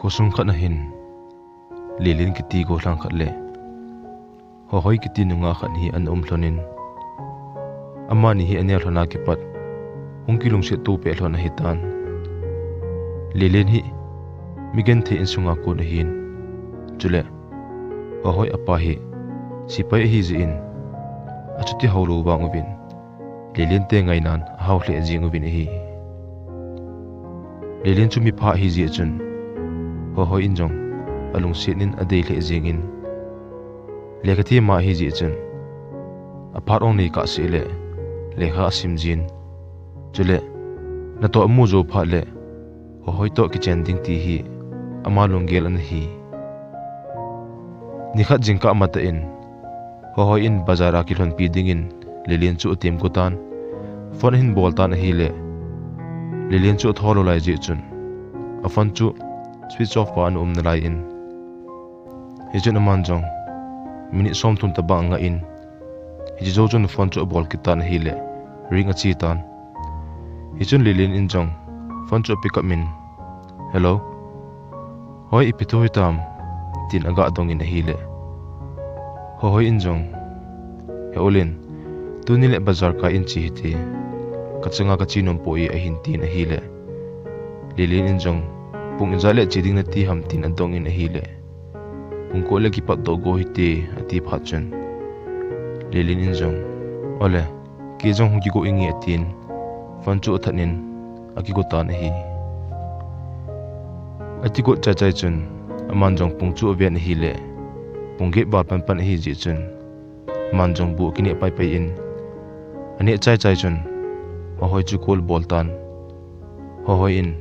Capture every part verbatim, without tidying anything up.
Khosung khat a hin, Lelen kiti gollhang khat le Hohoi kiti nungah khat hi ana um lhonin, amani hi aneo lhona kipat hung kilungset to peh lhon ahitan. Lelen hi migenthei insunga kon ahin, chule Hohoi apa hi sipai ahi jeh in, achuti hao lou vang uvin Lelen te ngainan ahao lheh jeng uvin ahi. Lelen chu mipha ahi jeh chun, Hohoi in jong alungset in adei lheh jengin, lekha them ahi jeh chun, aphat ong nei kah seh le lekha asim jin, chule natoh amu jou phat le Hohoi toh kichen ding ti hi ama lunggel ana hi. Nikhat jingkah matah in, Hohoi in bazar a kilhonpi dingin Lelen chu atem go tan. Phone ahin bol tan ahile, Lelen chu atho lou lai jeh chun, aphone chu switch off a ana um nalai in, hichun aman jong minute somthum tobang angah in, hiche jou chun phone chu abol kit tan ahile, ring ache tan. Hichun Lelen in jong phone chu apick up in, "Hello? Hoi, ipi thu hitam?" tin aga dongin ahile, Hohoi in jong, "He u Len, tuni le bazar kai in che hite, kachanga kache nompoi," ahin tin ahile, Lelen in jong, "Pung ijat le che ding nati ham?" tin adongin ahile, "Pung ko le kipatdoh go hite," ati phat chun, Lelen in jong, "Ole, kei jong hung kigo inge," atin, phone chu athat in akigo tan ahi. Akigot chaichai chun, aman jong pung chu aven ahile, pung get val panpan ahi jeh chun, aman jong bu akineh paipai in, aneh chaichai chun, Hohoi chu call abol tan. Hohoi in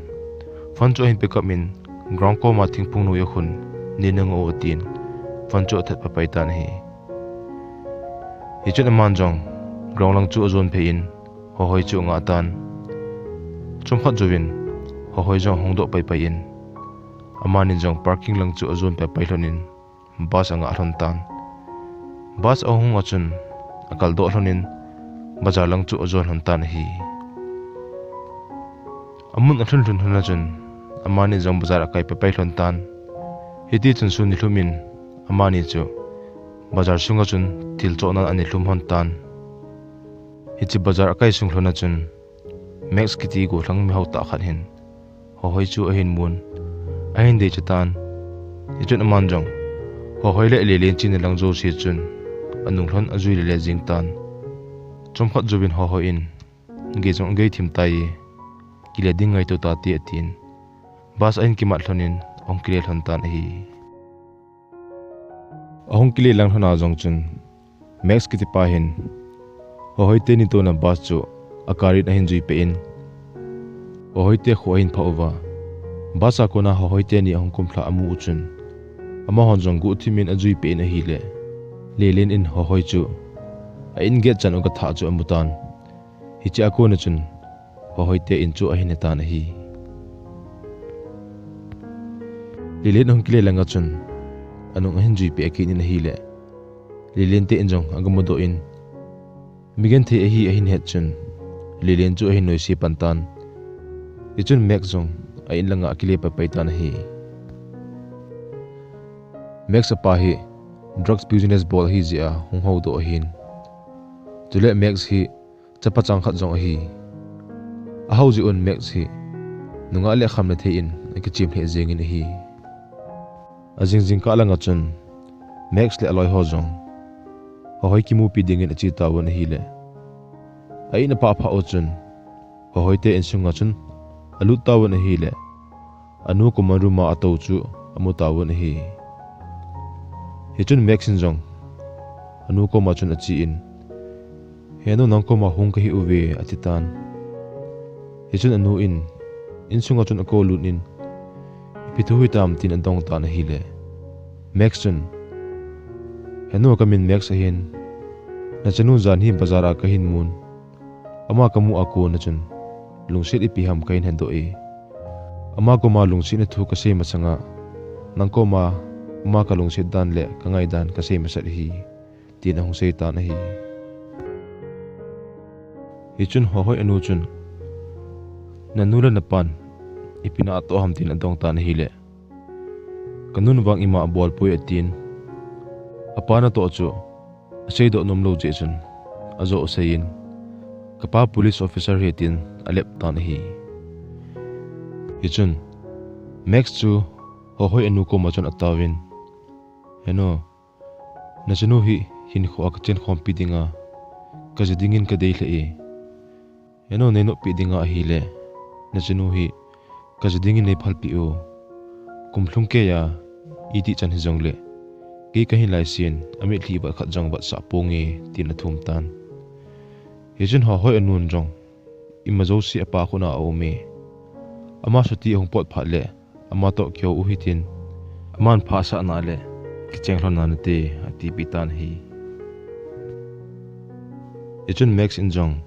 phone chu ahin pick up in, "Ground koma thingphung noi akhun, nei nanga o," atin, phone chu athat paipai tan ahi. Hichun aman jong ground lang chu ajon phei in, Hohoi chu angah tan. Chomkhat jouvin, Hohoi jong ahung doh paipai in, amani jong parking lang chu ajon paipai lhonin, bus angah lhon tan. Bus ahung a chun, akaldoh lhonin, bazar lang chu ajon lhon tan ahi. Amun alhun lhun lhon a chun, amani jong bazar akai paipai lhon tan. Hiti chun sun nilhum in, amani chu bazar sunga chun thil chohnan ana lhum lhon tan. Hiche bazar akai sung lhon a chun, Max kiti gollhang mihao tah khat hin, Hohoi chu ahin mun, ahin deicha tan. Hichun aman jong, Hohoi le Lelen chena lang jouse chun, anung lhon ajui lele jeng tan. Chomkhat jouvin Hohoi in, "Gei jong agei thim tai, kile ding ngaito tate," atin, bus ahin kimat lhonin, ahung kile lhon tan ahi. Ahung kile lang lhon a jong chun, Max kitipa hin, Hohoi teni touna bus chu a car in ahin jui peh in, Hohoi te kho ahin phah uva, bus a kona Hohoi teni ahung kumlhah amu u chun, amahon jong guhthim in ajui peh in ahile, Lelen in Hohoi chu a in gate chan u gathah chu amu tan. Hiche a kona chun, Hohoi te in chu ahin he tan ahi. Lelen ahung kile langa chun, anung ahin jui peh kit in ahile, Lelen te in jong agamudoh in, migenthei ahi ahin het chun, Lelen chu ahin noise pan tan. Hichun Max jong a in langa akile paipai tan ahi. Max apa hi drugs business bol ahi jeh a hung houdoh ahin, chule Max hi chapa chang khat jong ahi. Ahao jeh un Max hi nungah le khamna thei in akichem lheh jengin ahi. Ajing jingkah langa chun Max le aloi ho jong Hohoi kimupi dingin ache tauvin ahile, a in apah phah u chun Hohoi te insunga chun alut tauvin ahile, anu common room a atou chu amu tauvin ahi. Hichun Max in jong anu koma chun ache in, "He nu, nang koma hung kahi uve," ati tan. Hichun anu in insunga chun akou lut in, "Ipi thu hitam?" tin adong tan ahile, Max chun, "He nu, kamin Max ahin, nachanu jan hi bazar a kahin mun, ama kamu a kona chun lungset ipi ham kahin hedoh e. Ama koma lungsetna thu kasei masanga, nang koma ama kalungset dan le kangai dan kasei masat ahi," tin ahung sei tan ahi. Hichun Hohoi anu chun, "Nanu le napan ipi na atoh ham?" tin adong tan ahile, Kanun vang ima abolpoi atin. Apa natoh chu aseidoh nomlou jeh chun ajo aseiyin, kapa police officer ahi tin alep tan ahi. Hichun Max chu Hohoi anu koma chun ataovin, Henu, nachanu hi hinkhoa kachen khompi dinga kaji dingin kadei lheh e. Henu, neinoppi dinga ahile, nachanu hi kaji dingin neiphalpeh u. Kum lhung keiya itih chan hijongle, kei kahin laisen amitlhi vat khat jong vetsah ponge, tin athum tan. Hichun Hohoi anun jong ima jouse apa khut a aume. Ama chuti ahung pot phat le, amatoh kihou u hitin, aman phasahna le kicheng lhonna nate, atipeh tan ahi. Hichun Max in jong,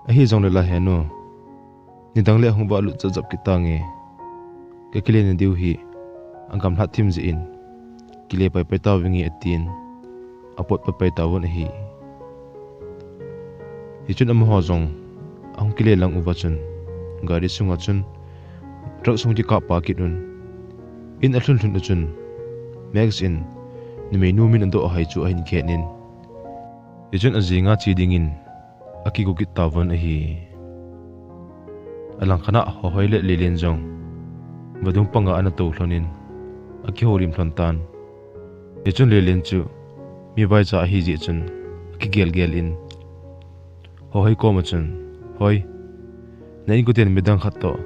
Ahijongle la Henu, nidang le ahung valut japjap kit tange, kakile nadiu hi agamlhat thim jeh in, kile paipai tauvinge, atin apot paipai tauvin ahi. Hichun amaho jong ahung kile lang uva chun, gari sunga chun drugs ahung kikap pa kit un. In alhun lhun u chun, Max in numeinu min adoh ahai chu ahin khen in, hichun ajinga che dingin akigo kit tauvin ahi. Alangkhat a Hohoi le Lelen jong vadung panga ana tou lhonin, akihoulim lhon tan. Hichun Lelen chu mivaicha ahijeh chun akigelgel in, Hohoi koma chun, Hoi, na inkoten midang khat toh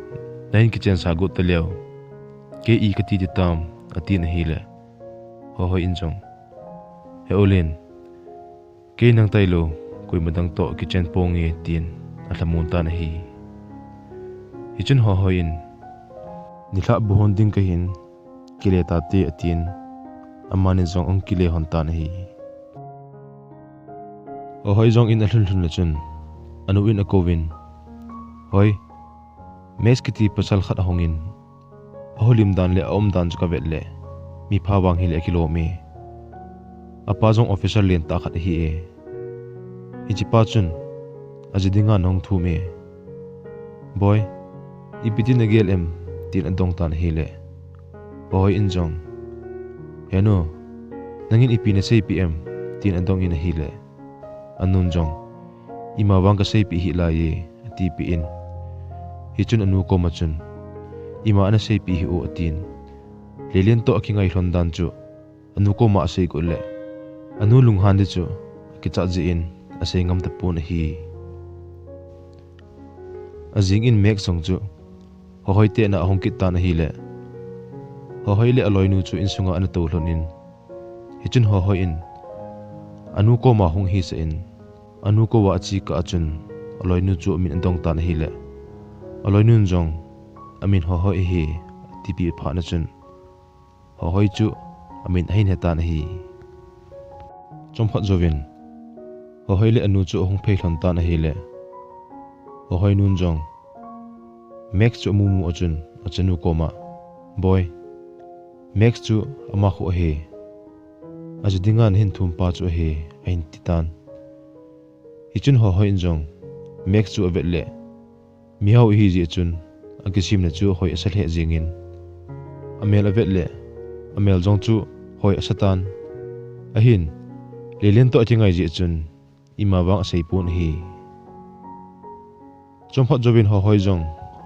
nahin kichensah got taleu, kei i kati ding tam, atin ahile, Hohoi in jong, He u Len, kei nang tailou koima dang toh kichen ponge, tin alhamon tan ahi. Hichun Hohoi in, Nilhah bu hon ding kahin, kile tate, atin, amani jong ahung kile lhon tan ahi. Hohoi jong in alhun lhun le chun, anu in akouvin, Hoi, Max kiti pasal khat ahungin, ahoulim dan le aumdan chu kavet le, mipha vang hile akilom e. Apa jong officer lentah khat ahi e. Hichepa chun aji dinga nahung thum e. Boi, ipi tin nagel em? tin adong tan ahile, Hohoi in jong, Henu, nangin ipi naseipeh em? tin adong in ahile, anun jong, Ima vang kaseipeh hih lai e, atipeh in. Hichun anu koma chun, Ima ana seipeh hih u, atin. Lelen toh akingai lhon dan chu anu koma asei got le, anu lunghan ding chu akichat jeh in asei ngam tapon ahi. Ajing in Max jong chu Hohoi te in ahung kit tan ahile, Hohoi le aloinu chu insunga ana tou lhon in, hichun Hohoi in anu koma hung ahisah in, anu koma ache kah a chun aloinu chu amin adong tan ahile, aloinun jong amin Hohoi ahi, atipeh phat na chun, Hohoi chu amin ahin he tan ahi. Chomkhat jouvin, Hohoi le anu chu ahung phei lhon tan ahile, Hohoi nun jong Max chu amumu a chun achanu koma, Boi, Max chu ama khu ahi. Aji dinga nahin thum pa chu ahi, ahin ti tan. Hichun Hohoi in jong Max chu avet le, mihao ahi jeh chun akisemna chu hoi asa lheh jengin, amel avet le, amel jong chu hoi asa tan. Ahin, Lelen toh akingai jeh chun ima vang aseipon ahi. Chomkhat jouvin Hohoi jong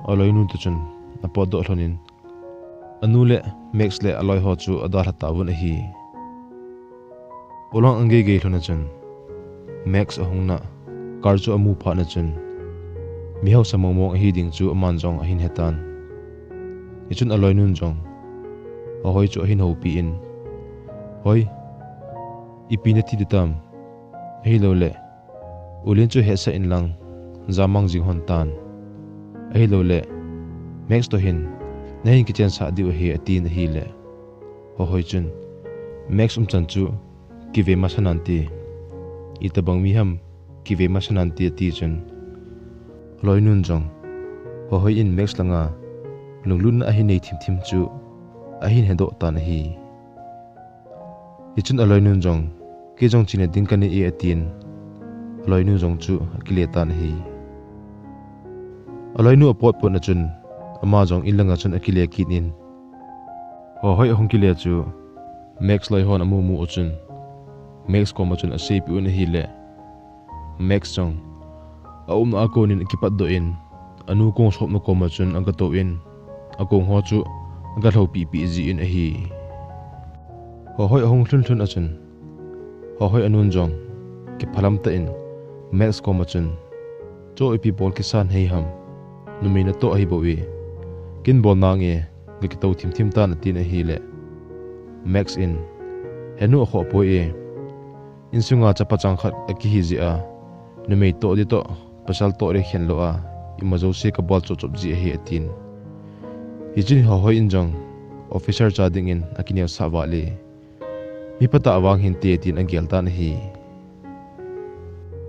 aloinu toh chun apotdoh lhonin, anu le Max le aloi ho chu adalha tauvin ahi. Ulang angeigei lhon a chun, Max ahungna car chu amu phat na chun, mihaosa mongmong ahi ding chu aman jong ahin hetan. Hichun aloinun jong Hohoi chu ahin houpi in, Hoi, ipi nati ding tam? Ahilouleh, U Lin chu hetsah inlang, jamang jing hon tan. Ahilouleh, Max toh hin nahin kichensah diu ahi, atin ahile, Hohoi chun, Max umchan chu kivei masa nante, itobang mi ham kivei masa nante, ati chun, aloinun jong Hohoi in Max langa lunglutna ahin nei thimthim chu ahin hedoh tan ahi. Hichun aloinun jong, kei jong chena ding kanei e, atin, aloinu jong chu akile tan ahi. Aloinu apotpot na chun, ama jong inlanga chun akile kit in, Hohoi ahung kile chu Max loi hon amu mu u chun Max koma chun aseipeh un ahile, Max jong aumna a konin akipatdoh in, anu kong sopna koma chun agatou in, akong ho chu agalhoupeh peh jin ahi. Hohoi ahung lhun lhun a chun, Hohoi anun jong kiphalam tah in Max koma chun, "Cho, ipi bol kisan hei ham? Numei natoh ahibou e. Kin bol nange, gakitou thim thim tan," atin ahile, Max in, "Henu, akhoh poi e. Insunga chapa chang khat akihi jeh a, numei toh ding toh, pasal toh ding khen lou a, ima jouse kabol chop chop ji ahi," atin. Hichun Hohoi in jong officer cha dingin akineosah val e, "Mipa tah vang hinte," tin agel tan ahi.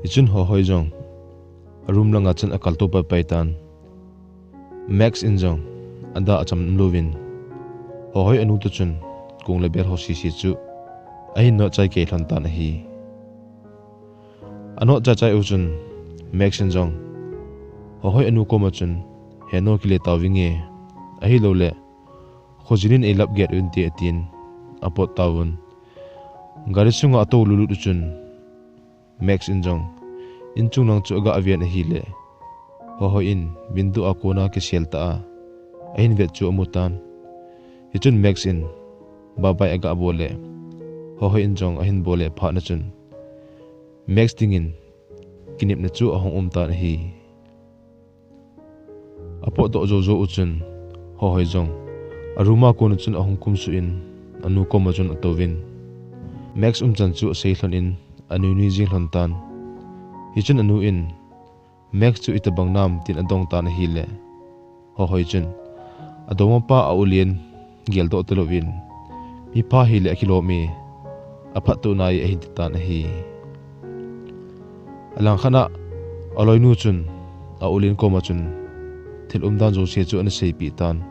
Hichun Hohoi jong a room langa chun akaltou pai pai tan. Max in jong ada acham louvin, Hohoi anu toh chun kong le bel ho sese chu ahin notchai kei lhon tan ahi. Anotchai chai u chun Max in jong Hohoi anu koma chun, "Henu, kile tauvinge, ahilouleh khojin in eilap get unte," atin apot tauvin. Gari sunga atou lut lut u chun Max in jong inchung lang chu aga ven ahile, Hohoi in window a kona kisel tah a ahin vet chu amu tan. Hichun Max in bye bye aga bol le, Hohoi in jong ahin bol le phat na chun Max dingin kinepna chu ahung um tan ahi. Apotdoh jou jou u chun Hohoi jong a room a kon u chun ahung kumsuh in, anu koma chun atouvin, Max umchan chu asei lhon in, anui nui jing lhon tan. Hichun anu in, "Max chu itobang nam?" tin adong tan ahile, Hohoi chun, "Adongmapa a-u len geldoh talouvin, mipha hile akilom e, aphattup nai," ahin ti tan ahi. Alangkhat a aloinu chun a-u len koma chun thil umdan jouse chu ana seipeh tan.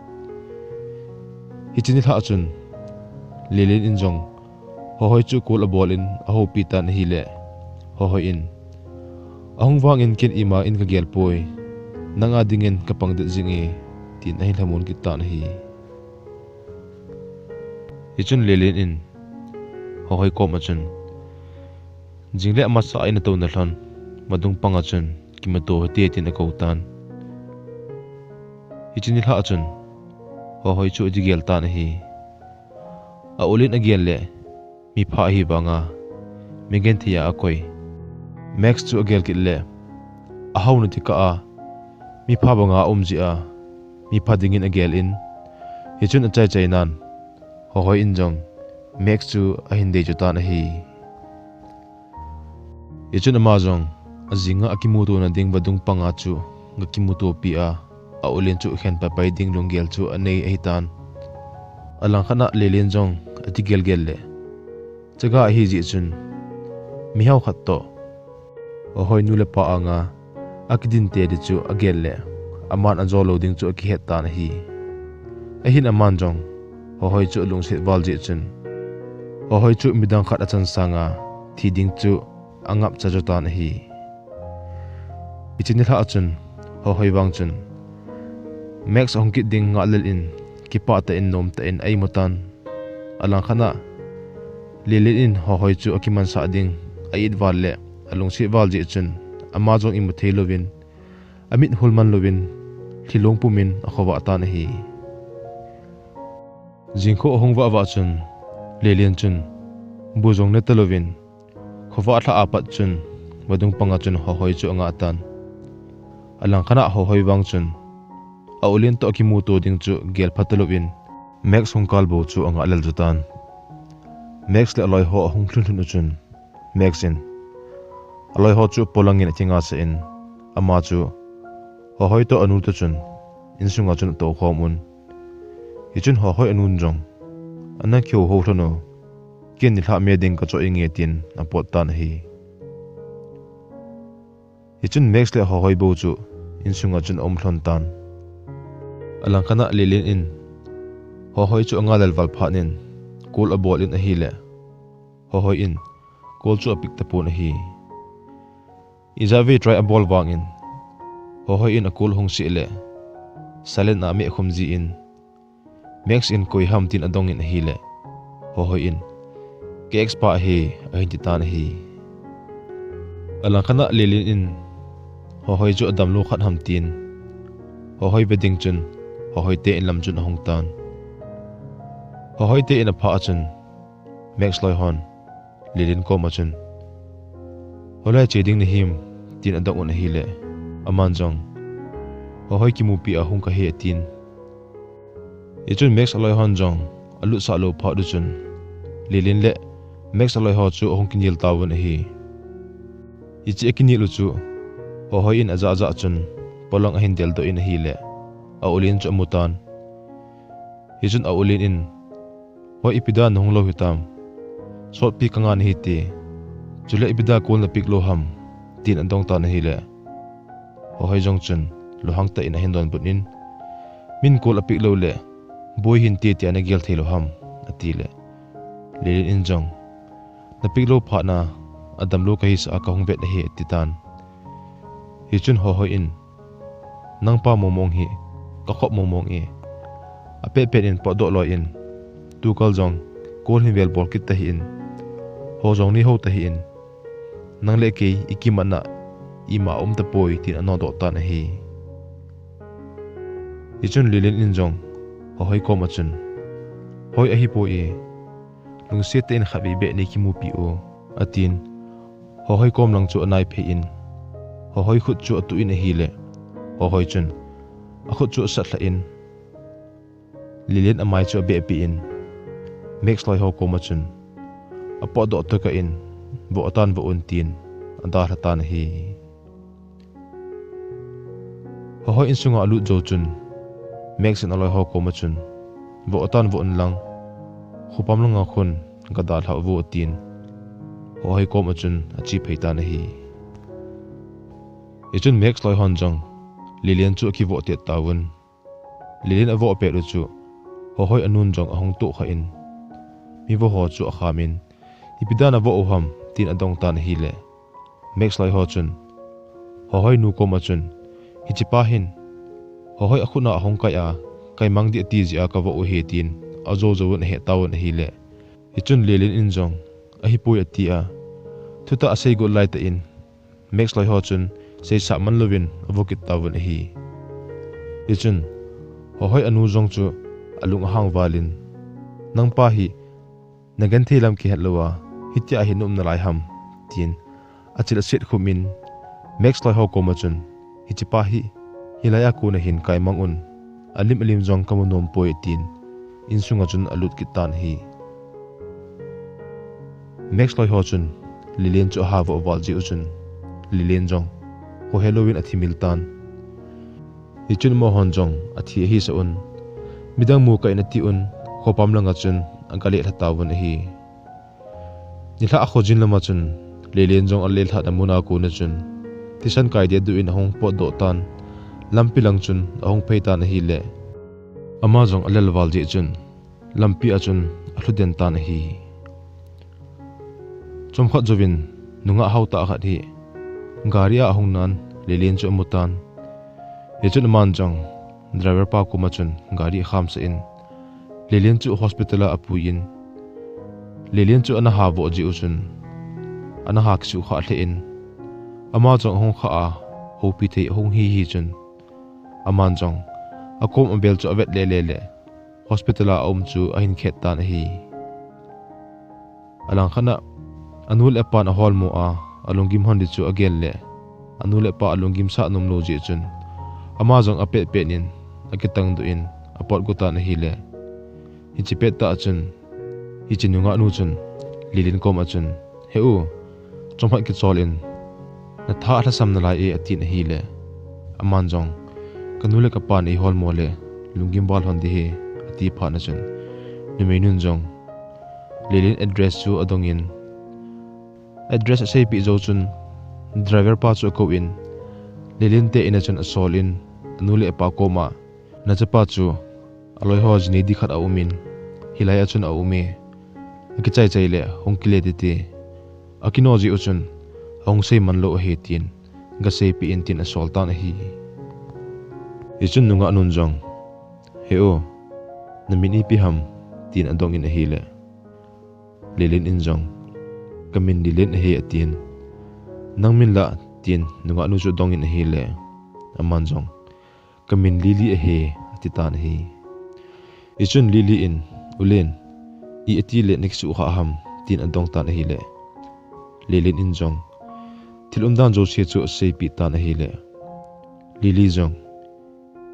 Hiche nilhah chun Lelen in jong Hohoi chu call abol in ahoupi tan ahile, Hohoi in, "Ahung vangin ken ima in kagel poi, nanga dingin kapang det jing e," tin ahin lhamon kit tan ahi. Hichun Lelen in Hohoi koma chun, "Jing le amasa a ina touna lhon, vadung panga chun kimuto hite," tin akou tan. Hiche nilhah chun Hohoi chu ati gel tan ahi. A-u len agel le mipha ahi vanga migenthei a akoi Max chu agel kit le, ahao nati kah a mipha banga aum jeh a mipha dingin agel in, hichun achai chai nan Hohoi in jong Max chu ahin dei chu tan ahi. Hichun ama jong ajing a akimutona ding vadung panga chu gakimutopi a, a-u len chu khen pai pai ding lunggel chu anei ahitan. Alangkhat a Lelen jong ati gel gel le, chaga ahi jeh chun mihao khat toh Hohoi nu le pa anga akidinte ding chu agel le, aman ajo lou ding chu akihet tan ahi. Ahin aman jong Hohoi chu alungset val jeh chun, Hohoi chu midang khat achan sanga thi ding chu angapcha jo tan ahi. Hiche nilhah a chun Hohoi vang chun Max ahung kit ding ngahlel in, kipah tah in, nom tah in a-imu tan. Alangkhat a Lelen in Hohoi chu akimansah ding a-it val le alungset val jeh chun, ama jong imu thei louvin, amit hul man louvin, lhilong pumin akhovah tan ahi. Jingkho ahung vah vah chun, Lelen chun bu jong ne talouvin, khovah lhah a pat chun vadung panga chun Hohoi chu angah tan. Alangkhat a Hohoi vang chun a-u len toh akimuto ding chu gel pha talouvin, Max hung kal bou chu angah lel jo tan. Max le aloi ho ahung lhun lhun u chun, Max in aloi ho chu polangin akingasah in, ama chu Hohoi toh anu toh chun insunga chun atoukhom un. Hichun Hohoi anun jong, "Ana kihou hou lhon o, ken nilhah me ding kachoh inge," tin apot tan ahi. Hichun Max le Hohoi bou chu insunga chun aum lhon tan. Alangkhat a Lelen in Hohoi chu angah lel val phat in call abol in ahile, Hohoi in call chu apick tapon ahi. Ijat vei try abol vangin Hohoi in a call hung seh le, silent a ameh khum jin, Max in koi ham tin adong in ahile, Hohoi in, ka ex pa ahi, ahin ti tan ahi. Alangkhat a Lilin in Hohoi chu adamlou khat ham tin, Hohoi ve ding chun Hohoi te in lam chun ahung tan. Hohoi te in aphah a chun Max loi hon Lilin kom a chun, "Hoilai che ding nahim?" tin adong un ahile, aman jong, "Hohoi kimupi a hung kahi," atin. Hichun Max aloi hon jong alutsah lou phat u chun, Lilin le Max aloi ho chu ahung kinel tauvin ahi. Hiche akinel u chu Hohoi in ajah jah chun polang ahin deldoh in ahile, a-u Lin chu amu tan. Hichun a-u Lin in, "Hoi, ipi dan nahung lou hitam? Sotpi kanga nahi ti. Chule ipi dia call napick lou ham?" tin adong tan ahile, Hohoi jong chun lunghang tah in ahin donbut in, "Min call apick lou le boi hinte tia nagel thei lou ham?" atile, Lilin in jong, "Napick lou phat na adamlou kahisah a kahung vet ahi," ati tan. Hichun Hohoi in, "Nangpa mongmong hi kakhop mongmong e. Apet pet in potdoh loi in, tukal jong call hin vel bol kit tahih in, hou jong neihou tahih in, nang le kei ikimatna ima aum tapoi," tin anodoh tan ahi. Hichun Lilin in jong Hohoi kom a chun, "Hoi, ahipoi e, lungset tah in khatvei beh neikimupi u," atin, Hohoi kom lang chu anaiphei in, Hohoi khut chu atuh in ahile, Hohoi chun akhut chu asatlhah in, Lilin amai chu abehpeh in, Max loi ho kom a chun, "Apotdoh tokah in voh tan voh un," tin adalha tan ahi. Hohoi insunga alut jou chun, Max in aloi ho kom a chun, "Voh tan voh un lang, khopam langa khun gadalhah uvo," tin Hohoi kom a chun ache phei tan ahi. Hichun Max loi hon jong Lilin chu akivoh tet tauvin, Lilin avoh pet u chu Hohoi anun jong ahung tohkhah in, mivoh ho chu akham in, "Ipi dan avoh u ham?" tin adong tan ahile, Max loi ho chun, Hohoi nu kom a chun, "Hichepa hin Hohoi akhut a ahung kai a, kaimang ding ati jeh a kavoh u ahi," tin ajou jou un ahet tauvin ahile, hichun Lilin in jong, "Ahipoi," ati a, thutah asei got lai tah in, Max loi ho chun seisah man louvin avoh kit tauvin ahi. Hichun Hohoi anu jong chu alung ahang val in, "Nangpa hi nagenthei lam kihet lou a, hitia hi na um nalai ham?" tin achil aset khum in, Max loi ho kom a chun, "Hichepa hi hilai a kon a hin kaimang un, alim alim jong kamu nom poi," tin insunga chun alut kit tan ahi. Max loi ho chun Lilin chu aha voh val jeh u chun, Lilin jong khohe louvin athi mil tan. Hichun amahon jong athi ahisah un, midang mu kah in ati un, khopam langa chun aga lelha tauvin ahi. Nilhah a khojin lama chun Lilin jong alelhahna mun a kon a chun thisan kai dehduh in ahung potdoh tan, lampi lang chun ahung phei tan ahile, ama jong alel val jeh chun lampi a chun alhu den tan ahi. Chomkhat jouvin nungah hao tah khat hi gari a ahung nan Lilin chu amu tan. Hichun aman jong driver pa kom a chun gari akham sah in, Lilin chu hospital a apui in, Lilin chu ana ha voh jeh u chun ana ha kisuh khah lheh in, ama jong ahung khah a, houpi thei ahung hi hi chun, aman jong akom abel chu avet lele le hospital a aum chu ahin khet tan ahi. Alangkhat a anu le apan aholmo a, alunggim hon ding chu agel le, anu le apa alunggim sah nom lou jeh chun, ama jong apet pet in akitang doh in apot go tan ahile, hiche pet tah chun, hiche nungah nu chun Lilin kom a chun, "He u, chomkhat kichol in, natha alhasam nalai e," atin ahile, aman jong, "Kanu le kapan eiholmo le lunggim val hon ding ahi," ati phat na chun, numei nun jong Lilin address chu adong in, address aseipeh jou chun, driver pa chu akou in, Lilin te in a chun asol in, anu le apa kom a, "Nachapa chu aloi ho ji nei ding khat aum in, hilai a chun aum e. Akichai chai le hung kile tete. Akino jeh u chun ahung sei man lou ahi," tin gaseipeh in tin asol tan ahi. Hichun nungah nun jong, "He u, "Namin ipi ham?" tin adong in ahile, Lelen in jong, "Kamin Lelen ahi," atin. "Nangmin la?" tin nungah nu chu adong in ahile, aman jong, "Kamin Lily ahi," ati tan ahi. Hichun Lily in, "U Len, i ati le nakisuh kha ham?" tin adong tan ahile, Lelen in jong thil umdan jouse chu aseipeh tan ahile, Lily jong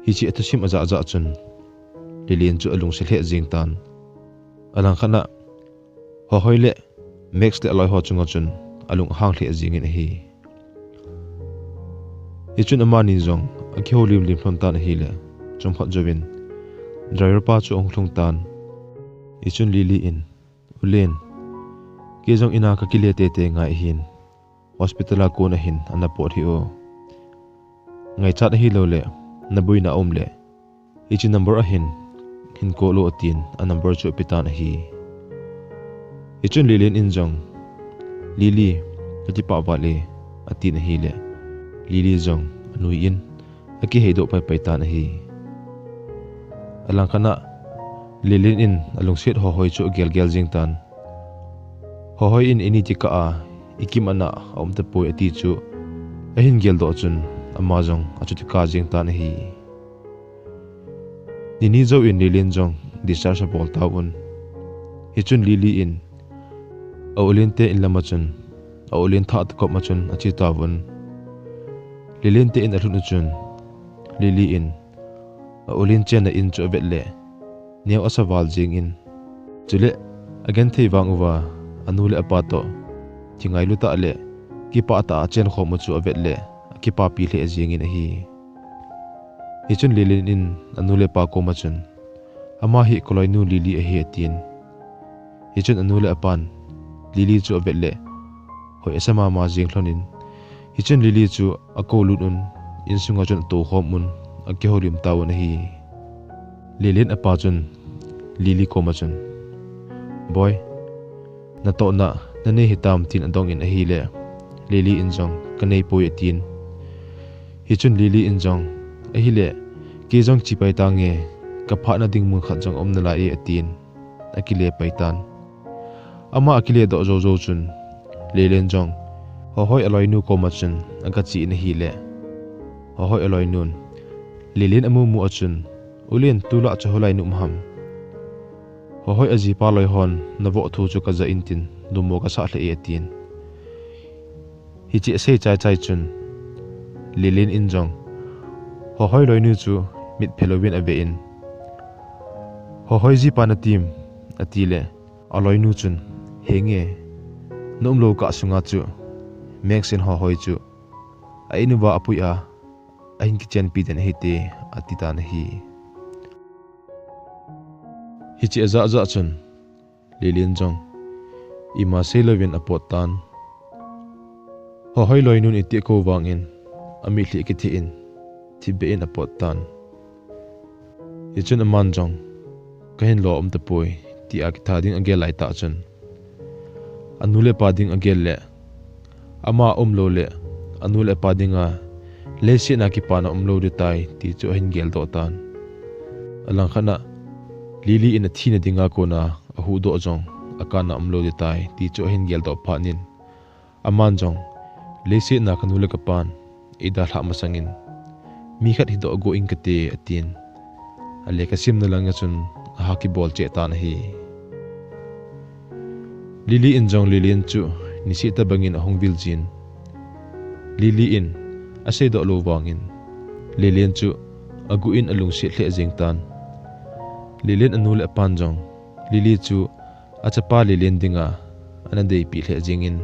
hiche athusim ajah jah chun Lelen chu alungset lheh jeng tan. Alangkhat a Hohoi le Max le aloi ho chunga chun alung ahang lheh jeng in ahi. Hichun amani jong akihoulim lim lhon tan ahile, chomkhat jouvin driver pa chu ahung lhung tan. Hichun Lily in, "U Len, kei jong in a kakile tete ngai ahin, hospital a kon ahin ana pot hih o. Ngaichat ahilouleh naboina aum le, hiche number ahin, hin call o," atin anumber chu apetan ahi. Hichun Lelen in jong, "Lily, kakipah val e," atin ahile, Lily jong anui in akiheidoh paipai tan ahi. Alangkhat a Lelen in alungset Hohoi chu agel gel jeng tan. Hohoi in, "Ini tikah a ikiman a aum tapoi," ati chu ahin geldoh chun ama jong achuti kah jeng tan ahi. Nini jouvin Lelen jong discharge abol tauvin. Hichun Lily in a-u Len te in lam a chun, a-u Len thah te kom a chun ache tauvin. Lelen te in alhun u chun, Lily in a-u Len chenna in chu avet le, neo asa val jeng in, chule agenthei vang uva anu le apa toh kingailu tah le kipah tah a achen khom u chu avet le, akipapi lheh jeng in ahi. Hichun Lelen in anu le apa kom a chun, "Ama hi kaloinu Lily ahi," atin. Hichun anu le apan Lily chu avet le, hoi asa mama jeng lhon in, hichun Lily chu akou lut un, insunga chun atou khom un, akihoulim tauvin ahi. Lelen apa chun Lily kom a chun, "Boi, natohna nanei hitam?" tin adong in ahile, Lily in jong, "Kanei poi," atin. Hichun Lily in jong, "Ahile, kei jong che pai tange, kaphatna ding mun khat jong aum nalai e," atin akile pai tan. Ama akile doh jou jou chun, Lelen jong Hohoi aloinu kom a chun aga che in ahile, Hohoi aloinun Lelen amu mu a chun, "U Len, tulai chu hoilai nu um ham? Hohoi ajipa loi hon navoh thu chu kaja in tin, lungmong kasah lheh e," atin. Hiche asei chai chai chun, Lelen in jong Hohoi loinu chu mit phe louvin ave in, "Hohoi jipa natim?" ati le, aloinu chun, "Henge, na umlou kah sunga chu Max in Hohoi chu a-in uva apui a, ahin kichenpi den ahite," ati tan ahi. Hiche ajah jah chun, Lelen jong ima seilouvin apot tan. Hohoi loinun iti akou vangin, amitlhi akitheh in, thipbeh in apot tan. Hichun aman jong, "Kahin lo um tapoi," tia kitha ding agel lai tah chun, anu le apa ding agel le, ama umlou le anu le apa dinga leiset a kipana umlou ding tai ti chu ahin geldoh tan. Alangkhat a, Lily in athina dinga kona ahuhdoh jong akana umlou ding tai ti chu ahin geldoh phat in, aman jong, "Leiset a kanu le kapan eidalhah masangin, mi khat hidoh go ing kate," atin, alekha simna langa chun aha kibol cheh tan ahi. Lily in jong Lelen chu niseh tobangin ahung vil jin, Lily in aseidoh lou vangin, Lelen chu aguh in alungset lheh jeng tan. Lelen anu le apan jong Lily chu achapa Lelen dinga ana deipi lheh jengin,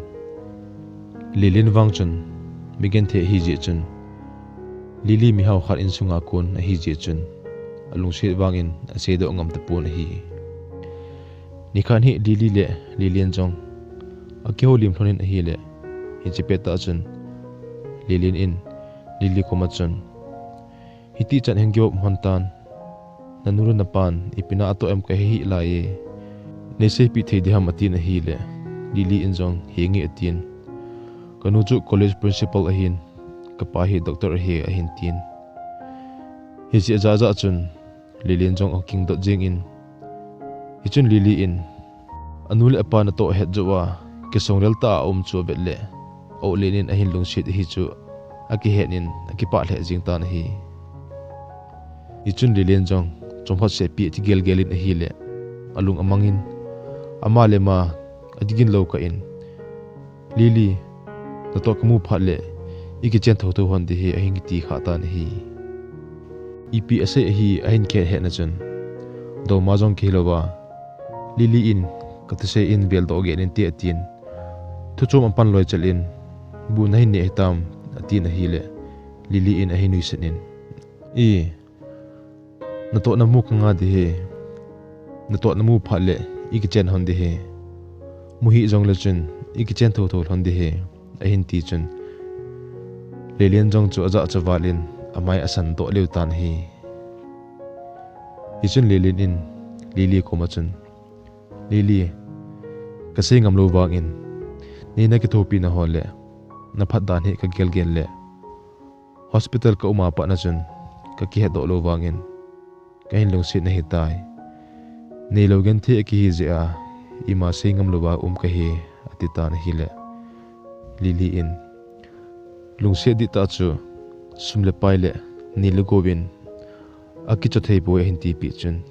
Lelen vang chun mi genthei ahi jeh chun, Lily mihao khat insunga kon ahi jeh chun, alungset vangin aseidoh ngam tapon ahi. Nikhat hi Lily le Lelen jong akihoulim lhonin ahile, hiche pettah chun Lelen in Lily koma chun, "Hitichan hin give up hon tan, nanu le napan ipi na atoh em kahe hih lai e, neiseipeh thei diham?" atin ahile, Lily in jong, "Henge," atin, "Kanu chu college principal ahin, kapa hi doctor ahi," ahin tin. Hiche ajah jah chun Lelen jong akingdot jengin, Hichun Lily in anu le apa natoh het jou a, kisonglel tah a aum chu avet le, Aw Lin in ahin lungset ahi chu akihen in akipah lheh jing tan ahi. Hichun Lily in jong chomkhat seh pi akigelgel in ahile, alung amang in, ama le ama akigin lou kah in, Lily, natoh kamu phat le ikichen thotho hon ding ahi, ahin kiti kha tan ahi. Ipi asei ahi ahin kihet hetna chun, Doma jong kihilouva, Lily in, kathusei in veldoh geh in te atin, thuchom apan loi chel in, Bu nahin neh hitam, atin ahile, Lily in ahin nuisat in, I, natoh namu kanga ding ahi. Natoh namu phat le ikichen hon ding ahi. Mu hih jongle chun ikichen thotho lhon ding ahi, ahin ti chun, Lily in jong chu ajahcha val in amai asan doh lheh tan ahi. Hichun Lily in Lily koma chun, Lily, kasei ngam lou vangin, nei nakithopi na ho le naphat dan hi kagelgel le, hospital kaum a pat na chun kakihet doh lou vangin kahin lungset nahi tai. Neilou genthei akihi jeh a ima sei ngam louva um kahi, ati tan ahile, Lily in, Lungset dihtah chu sum le pai le nei le gou in akicho thei poi, ahin tipeh chun,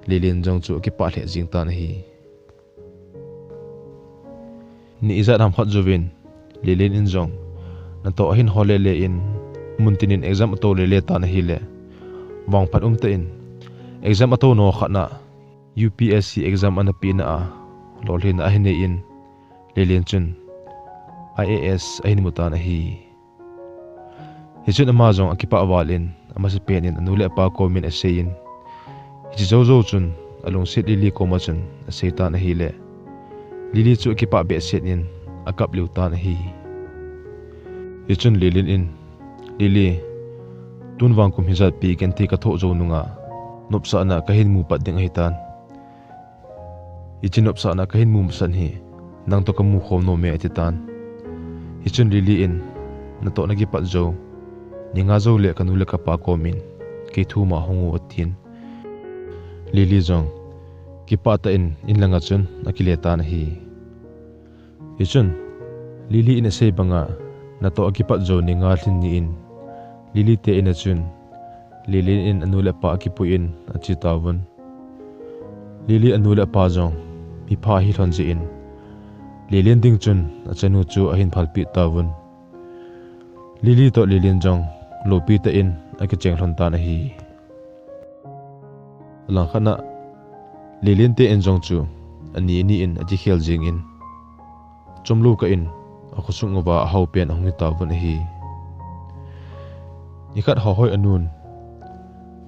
Lily in jong chu akipah lheh jing tan ahi. Ni ijat ham khat jouvin, Lily in jong natoh ahin hol lele in, muntin in exam ato lele tan ahile, vangphat umtah in exam ato nao khat na U P S C exam ana pehna a lolhinna ahin nei in, Lily in chun I A S ahin mu tan ahi. Hichun ama jong akipah val in, amasapen in anu le apa komin asei in, hiche joujou chun alungset Lily koma chun asei tan ahile, Lily chu akipah behseh in akap lheh tan ahi. Hichun Lily in, Lily, tun vang kum hijat pi genthei kathoh jou nunga nopsahna kahin mu pat ding ahitan. Hiche nopsahna kahin mu masat hi nang toh kamu khom nom e, ati tan. Hichun Lily in, Natoh nakipat jou, ni nga jou le kanu le kapa komin kei thum a hung u, atin. Lily jong kipah tah in in langa chun akile tan ahi. Hichun Lily in asei banga natoh akipat jou ni nga lhin ni in Lily te in a chun Lily in anu le apa akipui in ache tauvin. Lily anu le apa jong mipha ahi lhon jeh in, Lily ding chun achanu chu ahin phalpeh tauvin. Lily toh Lily jong loupi tah in akicheng lhon tan ahi. Alangkhat na Lily te in jong chu ani ani in akikhel jing in, chomlou kah in akhosung uva ahao pen ahung hi tauvin ahi. Nikhat Hoihoi anun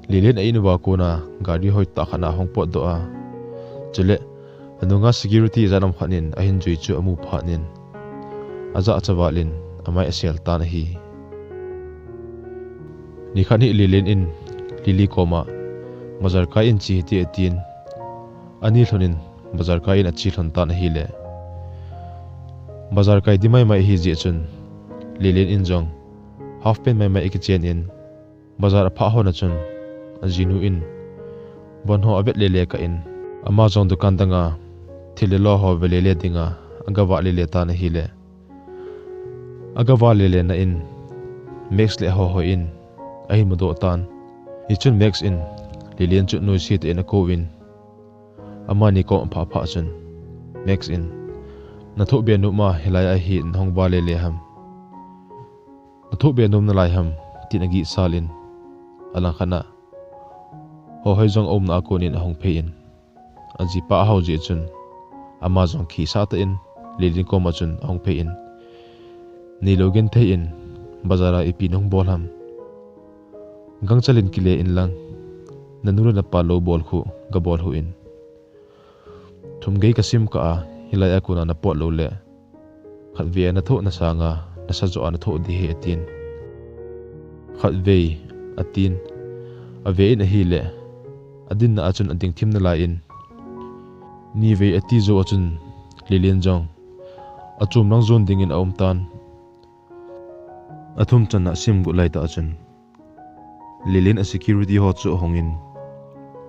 Lily a in uva kona gari hoitah khat na ahung potdoh a, chule anunga security ijat ham khat in ahin jui chu amu phat in, ajahcha val in amai asel tan ahi. Nikhat hi Lily in Lily koma bazar kai in che hite, atin, ani lhon in bazar kai in ache lhon tan ahile, bazar kai ding maimai ahi jeh chun Lily in jong half pant maimai akichen in, bazar aphah hon a chun ajinu in von ho avet lele kah in, ama jong dukan danga thil le lo ho ve lele dinga agavah lele tan ahile, agavah lele na in Max le Hoihoi in ahin mudoh tan. Hichun Max in Lily chu nuisat tah in akouvin, amani kom aphah phah chun Max in, Nathoh be nom a hilai a hi nahung vah lele ham? Nathoh be nom nalai ham? tin agihsal in, alangkhat na Hoihoi jong aumna a kon in ahung phei in, ajipa ahao jeh chun ama jong kisa tah in Lily koma chun ahung phei in, Neilou genthei in bazar a ipi nahung bol ham? Gangchal in kile in lang, nanu le napa lou bol khu gabol hih in. Thum gei kasim kah a, hilai a kona napot lou le, khatvei a nathoh na sanga nasa joh a nathoh ding ahi, atin. Khatvei, atin, ave in ahile, adinna a chun ading thim nalai in, nivei ati jou a chun Lily jong achom lang jon dingin aum tan. Athum channa asim got lai tah a chun Lily a security ho chu ahung in,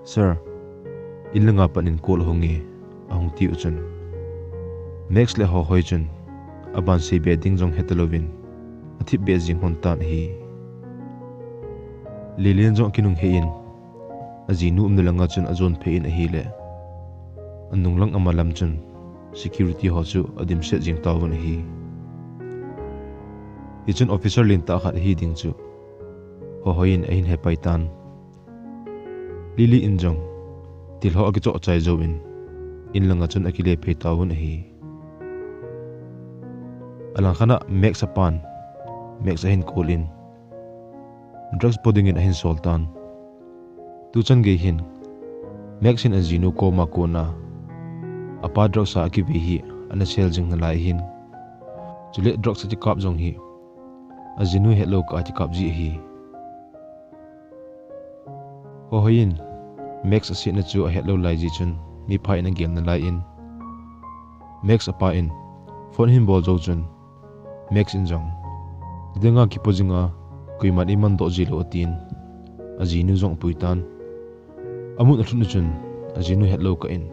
Sir, In langa pat in call ahung e, ahung tiu chun Max le Hohoi chun aban seibe ding jong hetalouvin athip be jing lhon tan ahi. Lelen jong akinung hei in ajinu umna langa chun ajon phei in ahile, anung lang ama lam chun security ho chu adimset jing tauvin ahi. Hichun officer lentah khat ahi ding chu Hohoi in ahin hepai tan. Lily in jong thil ho akichoh chai jouvin in langa chun akile phei tauvin ahi. Alang khat a Max apan Max ahin call in drugs po dingin ahin sol tan. Tuchan gei hin Max hin ajinu koma kona apa drugs a akive hi ana sell jing nalai hin, chule drugs akikap jong hi ajinu hetlou kah a akikap ji ahi. Hohoi in Max asetna chu ahetlou lai jeh chun mipha in agel nalai in, Max apa in phone ahin bol jou chun Max in jong, "Dinga kipo jinga koiman eiman doh jilou," atin ajinu jong apui tan. Amun alhun u chun ajinu hetlou kah in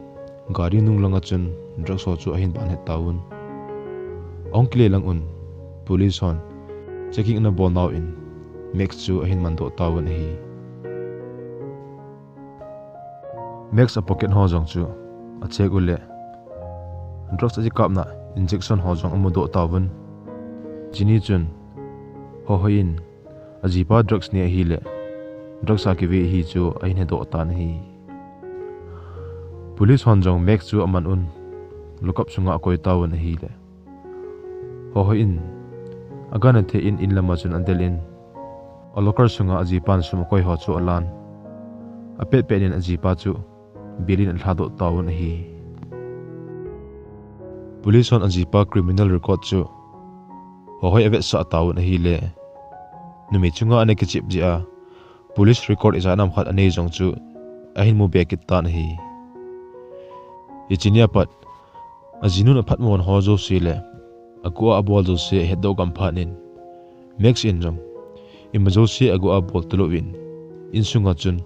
gari nung langa chun drugs ho chu ahin ban het tauvin. Ahung kile lang un police hon checking ana bol nau in Max chu ahin mandoh tauvin ahi. Max a pocket ho jong chu acheck u le drugs akikapna injection ho jong amudoh tauvin. Hicheni chun Hohoi in ajipa drugs ne ahile drugs a kive ahi chu ahin hedoh tan ahi. Police hon jong Max chu aman un lockup sunga akoi tauvin ahile, Hohoi in agan athe in, in lama chun adel in a locker sunga ajipan sum akoi ho chu alan. Apet pet in ajipa chu bail in alhadoh tauvin ahi. Police hon ajipa criminal record chu Hohoi avetsah tauvin ahile, numei chunga ana kichep jeh a police record ijat ham khat anei jong chu ahin mu be kit tan ahi. Hicheni apat ajinun aphatmo ho jouse le aguh a abol jouse ahetdoh gam phat in, Max in jong ima jouse aguh a abol talouvin insunga chun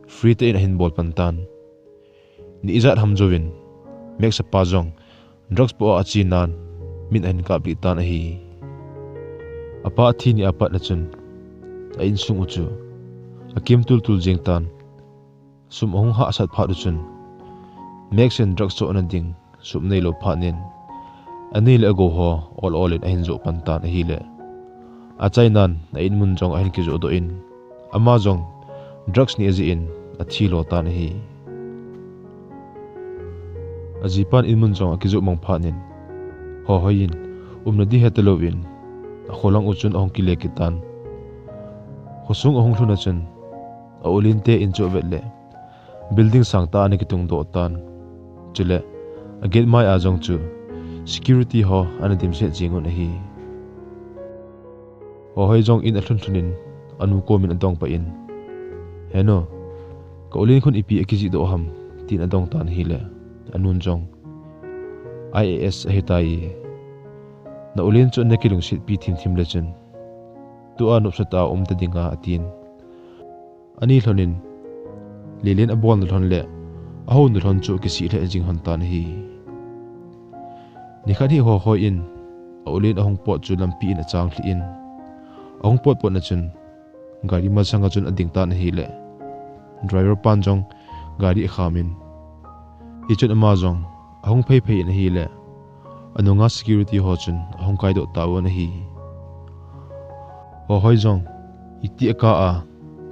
free tah in ahin bol pan tan. Ni ijat ham jouvin Max apa jong drugs po a achenan min ahin kaplih tan ahi. Apa athi ni apat na chun a insung u chu akim tultul jeng tan. Sum ahung hahsat phat u chun Max in drugs chohna ding sum neilou phat in anei le agou ho ol ol in ahin joh pan tan ahile, achainan a inmun jong ahin kijoh doh in, ama jong drugs ne ajeh in athi lo tan ahi. Ajipan inmun jong akijoh mang phat in, Hohoi in umna di hetalouvin akholang u chun ahung kile kit tan. Khosung ahung lhun a chun a-u Lin te in chu avet le building sangtah a ana kitungdoh tan. Chule agate mai a jong chu security ho ana dimset jeng un ahi. Hohoi jong in alhun lhun in anu komin adong pah in, "He nu, ka-u Lin khun ipi akijih doh ham?" tin adong tan ahile, anun jong, "I A S ahitai. Na-u Lin chu nakilungsetpi thimthim le chun tua nopsah tah a umta dinga," atin. Ani lhon in Lelen abolna lhon le ahouna lhon chu akisih lheh jing lhon tan ahi. Nikhat hi Hohoi in a-u Lin ahung pot chu lampi in achang lhih in, ahung pot potna chun gari masanga chun ading tan ahile, driver pan jong gari akham in, hichun ama jong ahung phei phei in ahile, anunga security ho chun ahung kaidoh tauvin ahi. Hohoi jong iti akah a,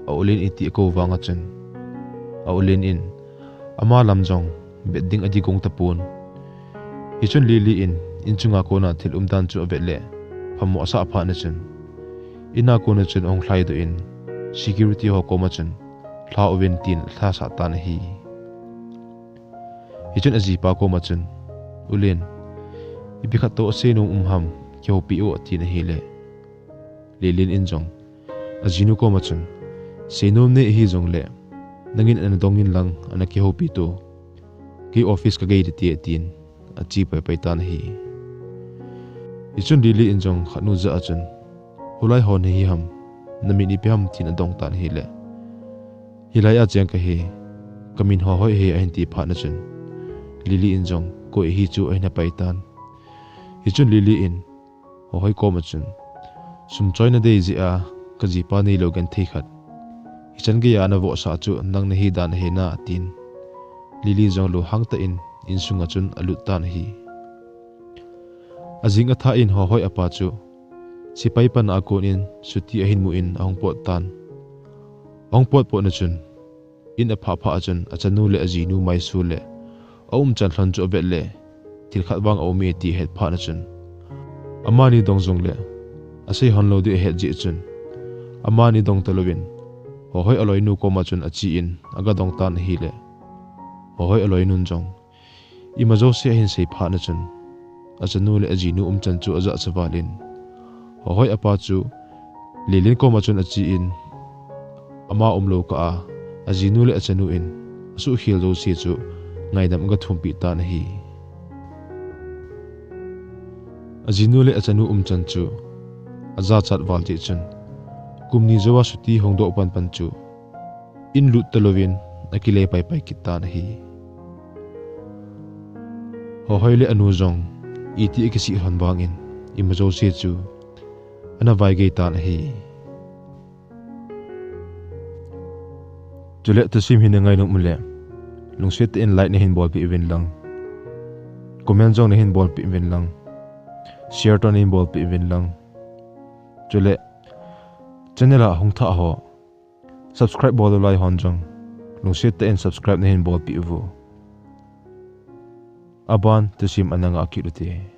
a-u Lin iti akou vanga chun, a-u Lin in ama lam jong vet ding ading gong tapon. Hichun Lily in inchunga kona thil umdan chu avet le phamo asah phat na chun, ina kona chun ahung lhaidoh in, security ho koma chun, "Lha uvin," tin alhasah tan ahi. Hichun ajipa koma chun, "U Lin, ipi khat toh aseinom um ham, kihoupi o," atin ahile, Lelen in jong ajinu koma chun, "Seinom nei ahi jongle, nangin ana dong in lang ana kihoupi to, kei office kagei ding te," atin ache paipai tan ahi. Hichun Lily in jong khatnu jah a chun, "Hulai ho nahi ham, namin ipi ham?" tin adong tan ahile, "Hilai a cheng kahi, Kamin Hohoi ahi ahin ti phat na chun, Lily in jong koi ahi chu ahin hapai tan. Hichun Lily in Hohoi koma chun, sum choina dei jeh a kajipa neilou genthei khat hichan geiya ana vohsah chu nang nahi dan ahi na, atin Lily jong lunghang tah in insunga chun alut tan ahi. Ajing athah in Hohoi apa chu sepai pana a kon in chutti ahin mu in ahung pot tan. Ahung potpot na chun in aphah phah a chun achanu le ajinu Maisu le aumchan lhon chu avet le thil khat vang aum e ti ahet phat na chun, amani dong jongle asei lhon lou ding ahet jeh chun, amani dong talouvin Hohoi aloinu koma chun ache in aga dong tan ahile, Hohoi aloinun jong ima jouse ahin sei phat na chun, achanu le ajinu umchan chu ajahcha val in, Hohoi apa chu Lily in koma chun ache in, ama umlou kah a ajinu le achanu in asuhkhel jouse chu ngaidam aga thumpeh tan ahi. Ajinu le achanu umchan chu ajachat val jeh chun, kum ni jouva chutti hungdoh panpan chu in lut talouvin akile paipai kit tan ahi. Hohoi le anu jong iti akisih lhon vangin ima jouse chu ana vaigei tan ahi. Chule thusim hi nangai nom ule, lungset tah in like nahin bolpeh uvin lang, comment jong nahin bolpeh uvin lang, share toh nahin bolpeh uvin lang. Chule channel a hung thah ho, subscribe bol lou lai hon jong lungset tah in subscribe nahin bolpeh uvo. Aban thusim ana ngah kit ute.